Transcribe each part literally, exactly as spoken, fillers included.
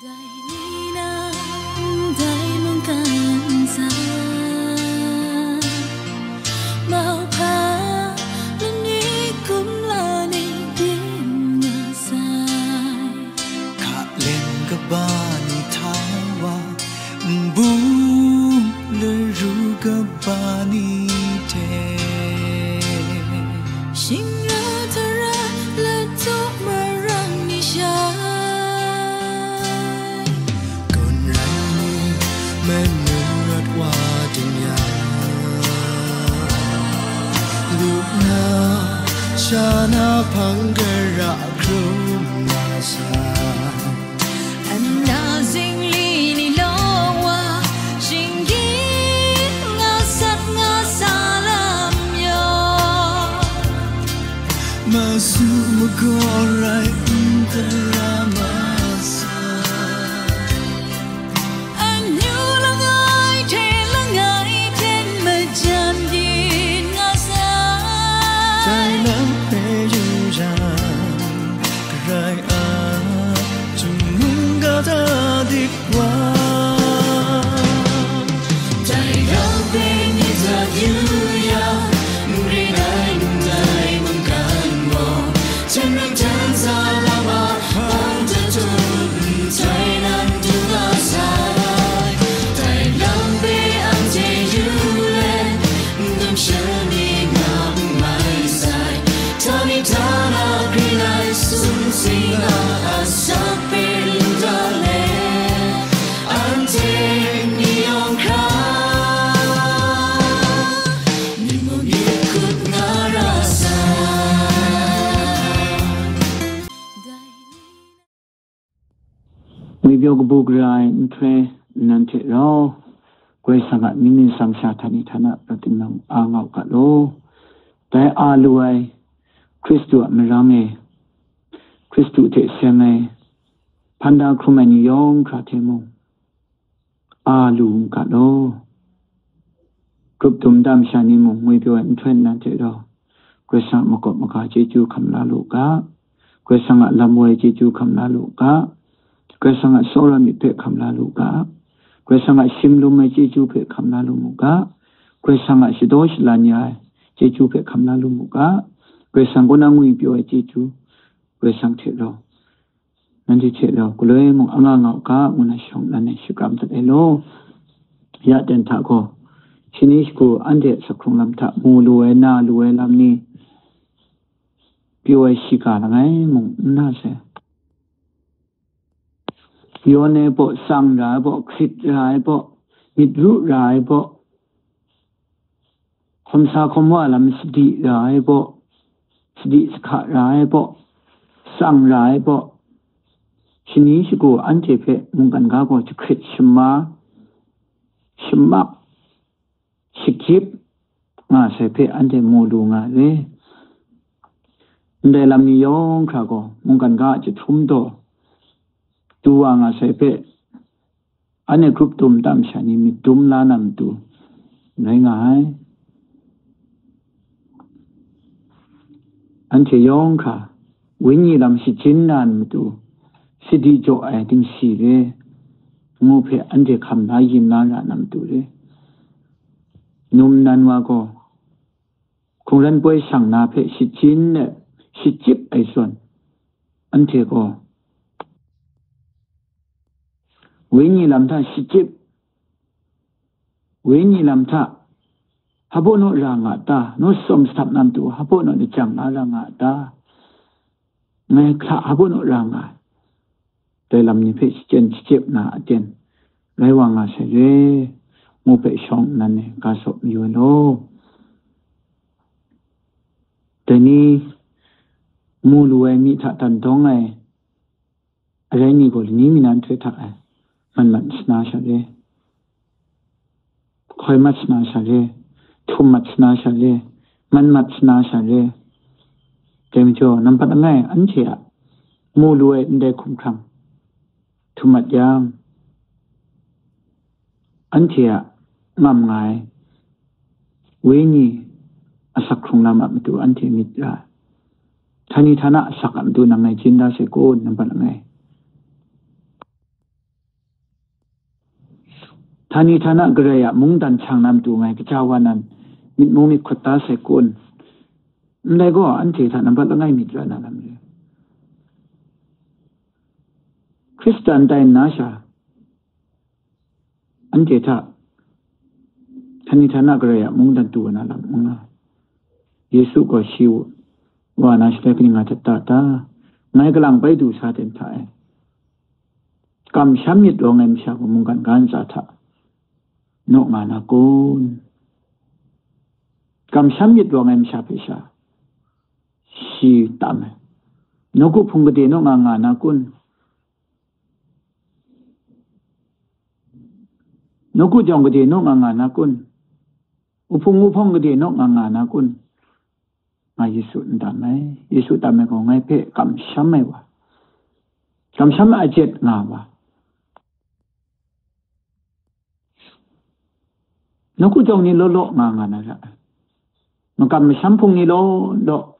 Dai ni na, dai mungkan sa, mauhpa lani kumla ni byin nga sai. Hkalem kaba ni hta wa, nbung laru kaba ni hte, shingra tara latu marang ni sha, kun rai ni, manu rat wa ding ya, lu na, sha na hpang gara hkrum na sa. Nna zingli ni law wa, shinggyim nga sat nga sa lam yaw, masu magaw rai n tara masa. Amyu langai hte langai hten majan byin nga sa. Dai lam hpe yu jang, Karai a, Chyum mung ga da dik wa. Dai lam hpe myit dat yu yang, n ring ai ndai mungkan gaw, hten ring hten sa lama, hpang tatut nhtoi nan du nga sai. Dai lam hpe anhte yu let, n dum shani nga n mai sai. Htani htana grin ai sumsing a asak hpe lu da let, anhte ni yawng hkra, ni mung ni hkut nga ra sai. Ngwipyaw kabu gara ai nhtoi nnan hte rau, Karai Kasang a mying ningsang sha htani htana rawt timung, a ngau ga law. Dai a lu ai Hkristu a marang e, Hkristu hte seng ai, hpan da hkrum ai ni yawng hkra hte mung, a lu n ga law. Grup dum tam sha ni mung ngwipyaw ai nhtoi nnan hte rau, Karai Kasang a makawp maga chyeju hkam la lu ga, Karai Kasang a lam woi chyeju hkam la lu ga, Karai Kasang a tsawra myit hpe hkam la lu ga, Karai Kasang a shim lum ai chyeju hpe hkam la lu mu ga, Karai Kasang a shadaw shalan ya ai chyeju hpe hkam la lu mu ga, Karai Kasang kaw na ngwipyaw ai chyeju, Karai Kasang hte rau, nanhte hte rau galoi mung anga nga u ga, ngu na shawng nnan e shakram dat ai law. Ya ten hta gaw, shani shagu anhte a asak hkrung lam hta mu lu ai, na lu ai lam ni, pyaw ai shiga langai mung n na sai. Yawn ai baw, tsang ra ai baw, hkrit ra ai baw, myit ru ra ai baw, hkawm sa hkawm wa lam sadi ra ai baw, sadi sahka ra ai baw, tsang ra ai baw, shani shagu anhte hpe mungkan ga gaw jahkrit shama, shamak, shagyip nga sai hpe anhte mu lu nga ai. Ndai lam ni yawng hkra gaw mungkan ga a jahtum daw du wa nga sai hpe, anhte grup dum tam sha ni myit dum la na matu rai nga ai. Anhte yawng hkra wenyi lam shajin na matu, sadi jaw ai dingsi re, ngu hpe anhte hkam la yin la ra na matu re. Num nan wa gaw hkungran poi shang na hpe shajin let shachyip ai zawn, anhte gaw wenyi lam hta shachyip, wenyi lam hta hpa baw naw ra nga ta? Naw tsawm sahtap na matu hpa baw naw lajang la ra nga ta? Ngai hkra hpa baw naw ra nga ai? Dai lam ni hpe shachyen shachyip na aten rai wa nga sai re, ngu hpe shawng nnan e ga saw mayu ai law. Dai ni mu lu ai mi hta dan dawng ai arai ni gaw lani mi na nhtoi hta e man mat sana sha re, hkoi mat sana sha re, htum mat sana sha re, man mat sana sha re. Dai majaw, nampat langai anhte a mu lu ai ndai hkumhkrang htum mat yang, anhte a ngam nga ai wenyi asak hkrung lam a matu anhte myit ra ai. Htani htana asak a matu nang ngai chyen da sai kun, nampat langai. Ani htana Karai a mungdan hkyang na matu ngai kaja wa nan, myit mu myit hkut da sai kun? Ndai gaw, anhte hta nambat langai myit ra na lam re. Hkristan tai nna sha, anhte hta, ani htana Karai a mungdan tu wa na lam n nga. Yesu gaw shi wa na shaloi kaning nga hta ta ta? Ngai kalang bai du sa ten hta e. Kamsham myit rawng ai masha gaw mungkan ga ntsa hta naw nga na kun? Kamsham myit rawng ai masha hpe sha shi tam ai. Nawku hpung gade naw nga nga na kun? Nawku jawng gade naw nga nga na kun? Uhpung uhpawng gade naw nga nga na kun? Nga Yesu n tam ai. Yesu tam ai gaw ngai hpe kamsham ai wa, kamsham a jet nga wa. Nawku jawng ni law law nga nga na ra ai. Makam masham hpung ni law law,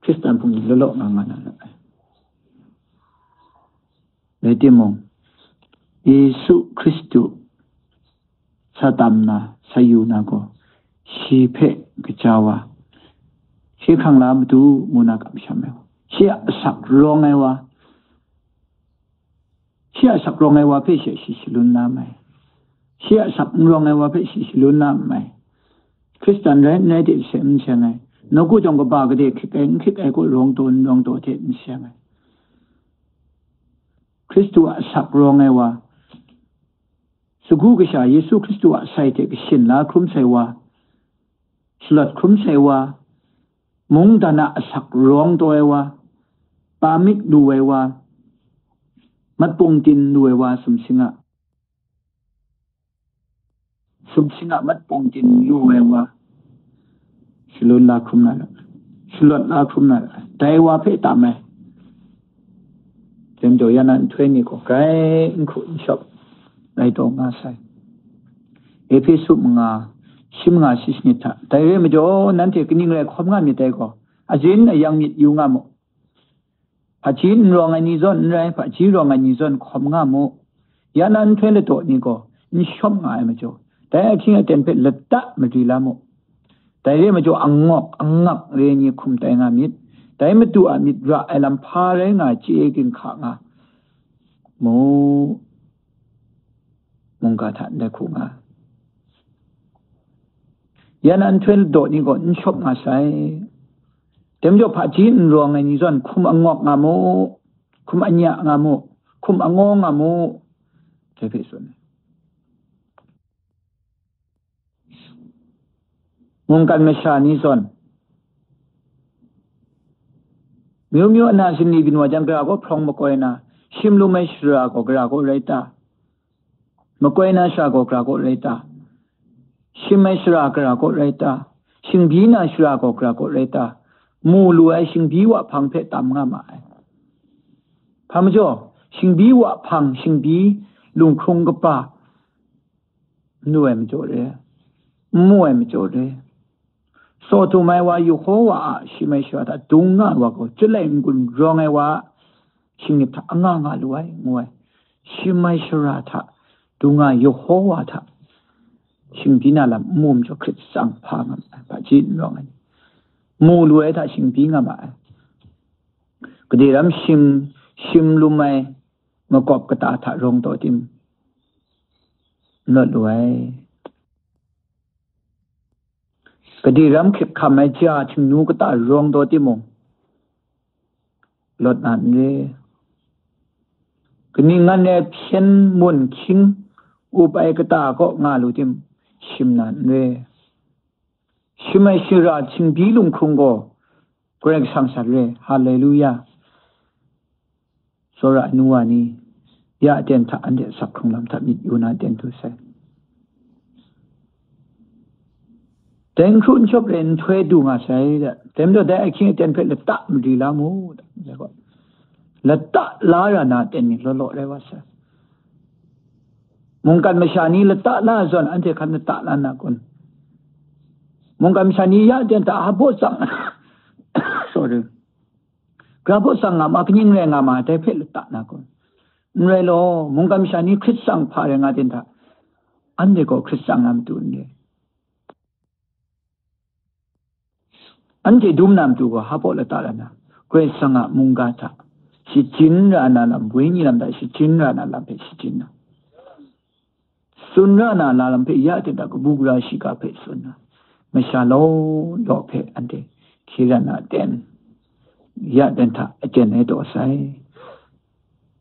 Hkristan hpung ni law law nga nga na ra ai. Rai timung, Yesu Hkristu sa tam na, sa yu na gaw, shi hpe kaja wa, shi hkrang la matu ngu na kamsham ai wa, shi a asak rawng ai wa, shi a asak rawng ai wa hpe she shi shalun la mai, shi a asak n rawng ai wa hpe shi shalun la mai. Hkristan rai n rai de she n seng ai, nawku jawng kaba gade hkrit ai n hkrit ai gaw rawng taw n rawng taw hte n seng ai. Hkristu a asak rawng ai wa, sagu kasha Yesu Hkristu a sai hte kashin la hkrum sai wa, shalawt hkrum sai wa, mungdan a asak rawng taw ai wa, pa mik lu ai wa, matpung tin lu ai wa, sumsing a, sumsing a matpung tin lu ai wa, shalun la hkrum na ra, shalawt la hkrum na ra, dai wa hpe tam ai. Dai majaw ya na nhtoi ni gaw grai n hkru n shawp rai taw nga sai. Ehpesu manga, shi manga shi sanit hta, dai re majaw nanhte kaning rai hkawm nga myit dai gaw, ajin ayang myit yu nga mu. Hpaji n rawng ai ni zawn n rai, hpaji rawng ai ni zawn hkawm nga mu. Ya na nhtoi ladaw ni gaw n shawp nga ai majaw, dai ahkying aten hpe lata mari la mu. Dai re majaw angawk angak re ai ni hkum tai nga myit. Dai Madu a myit ra ai lam hpa rai nga ai chye ginhka nga mu. Mungga hta ndai hku nga. Ya na nhtoi ladaw ni gaw n shawp nga sai. Dai majaw hpaji n rawng ai ni zawn hkum angawk nga mu, hkum anya nga mu, hkum angaw nga mu, dai hpe tsun ai. Mungkan masha ni zawn, myu myu ana singli byin wa jang, gara gaw hprawng makoi na, shim lum ai shara gaw gara kaw rai ta? Makoi na shara gaw gara kaw rai ta? Shim ai shara gara kaw rai ta? Shingbi na shara gaw gara kaw rai ta? Mu lu ai shingbi wa hpang hpe tam nga ma ai. Hpa majaw, shingbi wa hpang, shingbi lunghkrung kaba, n lu ai majaw re, n mu ai majaw re. Sodom ai wa Yehowa a shim ai shara hta dung nga ai wa gaw, chyalai n-gun rawng ai wa a shingnip hta anga nga lu ai, ngu ai. Shim ai shara hta dung nga ai Yehowa hta shingbi na lam n mu majaw, hkrit tsang hpa nga ma ai, hpaji n rawng ai ni, mu lu ai hta shingbi nga ma ai. Gade ram shim, shim lum ai makawp kata hta rawng taw tim n lawt lu ai. Gade ram hkrit hkam ai ja htingnu kata rawng taw timung, lawt na n re. Kaning ngan ai hpyen mun hkying up ai kata kaw nga lu tim, shim na n re. Shim ai shara shingbi lunghkrung gaw Karai Kasang sat re. Haleluya. Tsawra ai nu wa ni, ya aten hta anhte asak hkrung lam hta myit yu na aten du sai. Dai n hkru n shawp re nhtoi du nga sai, da. Dai majaw dai ahkying aten hpe lata mari la mu, da. Dai gaw, lata la ra na aten ni law law rai wa sai. Mungkan masha ni lata la ai zawn, anhte hkan lata la na kun? Mungkan masha ni ya aten hta hpa baw tsang, sorry, gara baw tsang nga ma, kaning rai nga ma, dai hpe lata na kun? N rai law, mungkan masha ni hkrit tsang hpa rai nga ten hta, anhte gaw hkrit tsang na matu n re. Anhte dum na matu gaw hpa baw lata la na, Karai Kasang a mungga hta shajin ra na lam, wenyi lam hta shajin ra na lam hpe shajin na, tsun ra na la lam hpe ya ten hta kabu gara shiga hpe tsun na, masha law law hpe anhte hkye ran na aten, ya ten hta aten e taw sai.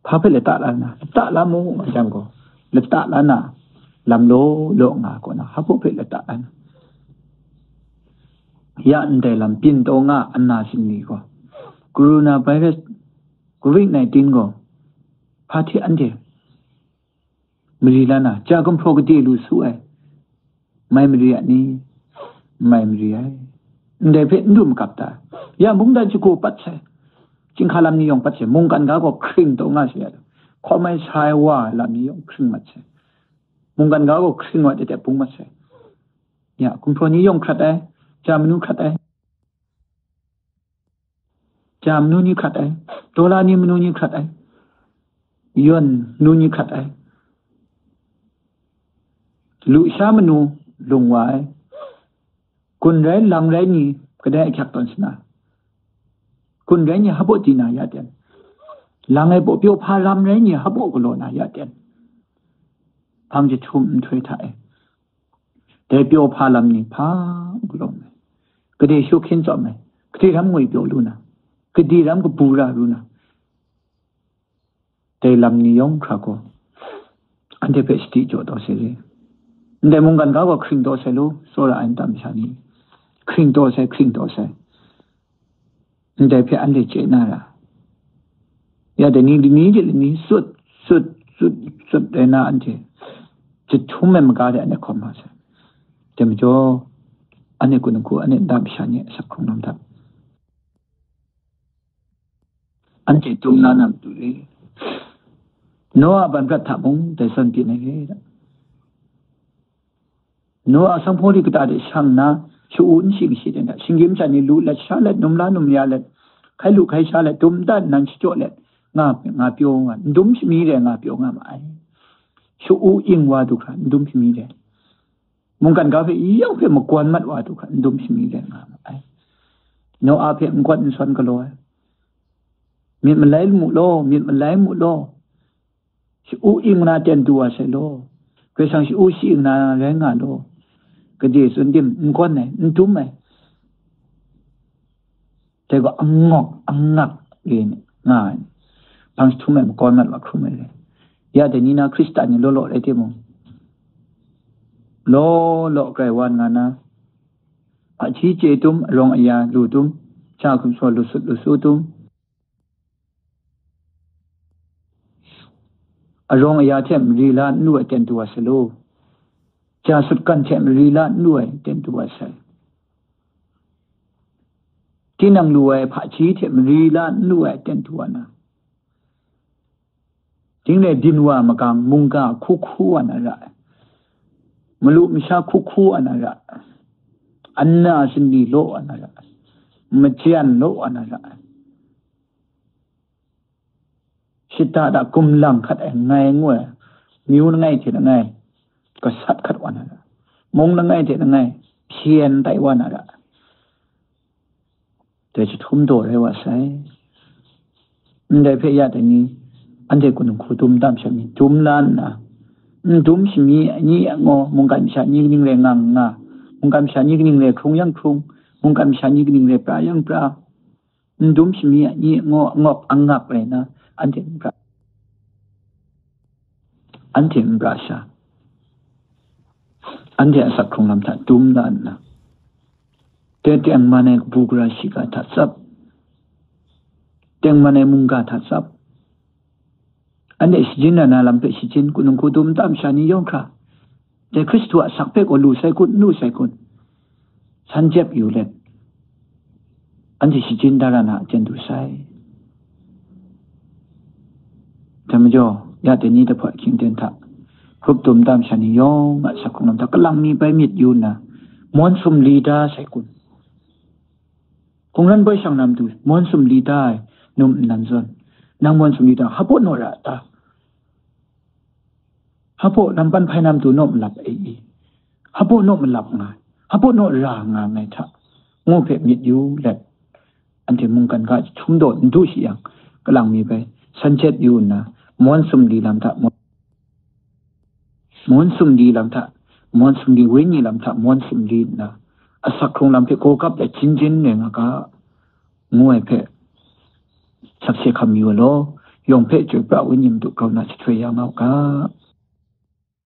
Hpa hpe lata la na, lata la mu nga jang gaw, lata la na lam law law nga kaw na, hpa hpe lata la na. Ya ndai lam byin taw nga ana singli gaw, Corona virus, covid nineteen gaw, hpa hte anhte mari la na, ja gumhpraw gade lu su ai, mai mari a ni? Mai mari ai. Ndai hpe n du magap ta? Ya mungdan shagu pat sai, chyinghka lam ni yawng pat sai, mungkan ga gaw hkring taw nga sai, hkawm ai sa ai wa lam ni yawng hkring mat sai, mungkan ga gaw hkring wa de de bung mat sai. Ya, gumhpraw ni yawng hkrat ai, ja manu hkrat ai, ja manu ni hkrat ai, dola ni manu ni hkrat ai, yawn manu ni hkrat ai, lusha manu lung wa ai, gun rai lang rai ni kadai ahkyak tawn sana, gun rai ni hpa baw di na ya ten, lang ai baw pyaw hpa lam rai ni hpa baw galaw na ya ten, hpang jahtum nhtoi hta e. Dai pyaw hpa lam ni hpa n galaw ai, gade shaw hkyen tsawm ai, gade ram ngoi pyaw lu na, gade ram kabu ra lu na, dai lam ni yawng hkra gaw, anhte hpe sadi jaw taw sai re. Ndai mungkan ga gaw hkring taw sai lu, tsawra ai nta masha ni, hkring taw sai, hkring taw sai. Ndai hpe anhte chye na ra? Ya dai ni lani de lani sut, sut, sut, sut rai na anhte jahtum ai maga de anhte hkawm na sai. Dai majaw, anhte kun hku, anhte nta masha ni asak hkrung lam hta, anhte dum la na matu re. Noa ban prat hta mung dai zawn byin ai re. Noa a sanghpaw ri kata de shang nna, sha-u n shi kashi ten hta, shinggyim sha ni lu let, sha let, num la num ya let, hkai lu hkai sha let, dum dan nan shajaw let, nga, nga pyaw nga, n dum shami rai nga pyaw nga ma ai. Sha-u ing wa du hkra, n dum shami rai. Mungkan ga hpe yawng hpe magawn mat wa du hkra, n dum shami rai nga ma ai. Noa hpe n gawn n sawn galaw ai. Myit malai mu law, myit malai mu law. Sha-u ing na ten du wa sai law. Karai Kasang sha-u shi ing na rai nga law. Gade tsun tim n gawn ai, n dum ai. Dai gaw angawk angak e nga ai. Hpang jahtum ai magawn mat wa hkrum ai re. Ya dai ni na Hkristan ni law law rai timung, law law grai wan nga na, hpaji chye tum, arawng aya lu tum, ja gumhpraw lu sut lu su tum, arawng aya hte mari la n lu ai ten du wa sai law. Ja sutgan hte mari la n lu ai ten du wa sai. Tinang lu ai hpaji hte mari la n lu ai ten du wa na, ding le din wa magang mungga hku hku wa na ra ai, malu masha hku hku wa na ra ai, ana shinli law wa na ra ai, majan law wa na ra ai, shata da gumlang hkat ai ngai ngu ai, myu langai hte langai gasat hkat wa na ra ai, mung langai hte langai hpyen tai wa na ra ai. Dai jahtum daw rai wa sai. Ndai hpe ya dai ni, anhte kun hku dum tam sha mi dum la nna, n dum shami ni a ngaw, mungkan masha ni kaning rai nga nga, mungkan masha ni kaning rai hkrung yang hkrung, mungkan masha ni kaning rai pra yang pra, n dum shami ni a ngaw, angawk angak rai na, anhte n pra, anhte n pra sha, anhte a sak hkrung lam hta dum la nna, dai tengman ai kabu gara shiga hta tsap, tengman ai mungga hta tsap, anhte shajin na na lam hpe shajin, kun hku dum tam sha ni yawng hkra, dai Hkristu a asak hpe gaw lu sai kun, n lu sai kun, san jep yu let, anhte shajin da ra na a chyen du sai. Dai majaw, ya dai ni dahpawt hkying ten hta, hkrup dum tam sha ni yawng a sak hkrung lam hta kalang mi bai myit yu nna, mawn sumli da sai kun. Hkungran boi shang na matu, mawn sumli da ai num nnan zawn, nang mawn sumli da, hpa baw naw ra ta? Hpa baw lampan hpai na matu naw malap ai i? Hpa baw naw malap nga, hpa baw naw ra nga ngai hta, ngu hpe myit yu let, anhte mungkan ga jahtum daw n du shi yang, kalang mi bai san jat yu nna, mawn sumli lam hta, mawn sumli lam hta, mawn sumli wenyi lam hta, mawn sumli nna, asak hkrung lam hpe gaw kap let jin jin rai nga ga, ngu ai hpe, sakse hkam yu ai law, yawng hpe chyoi pra wenyi madu grau na jahtoi ya nga u ga.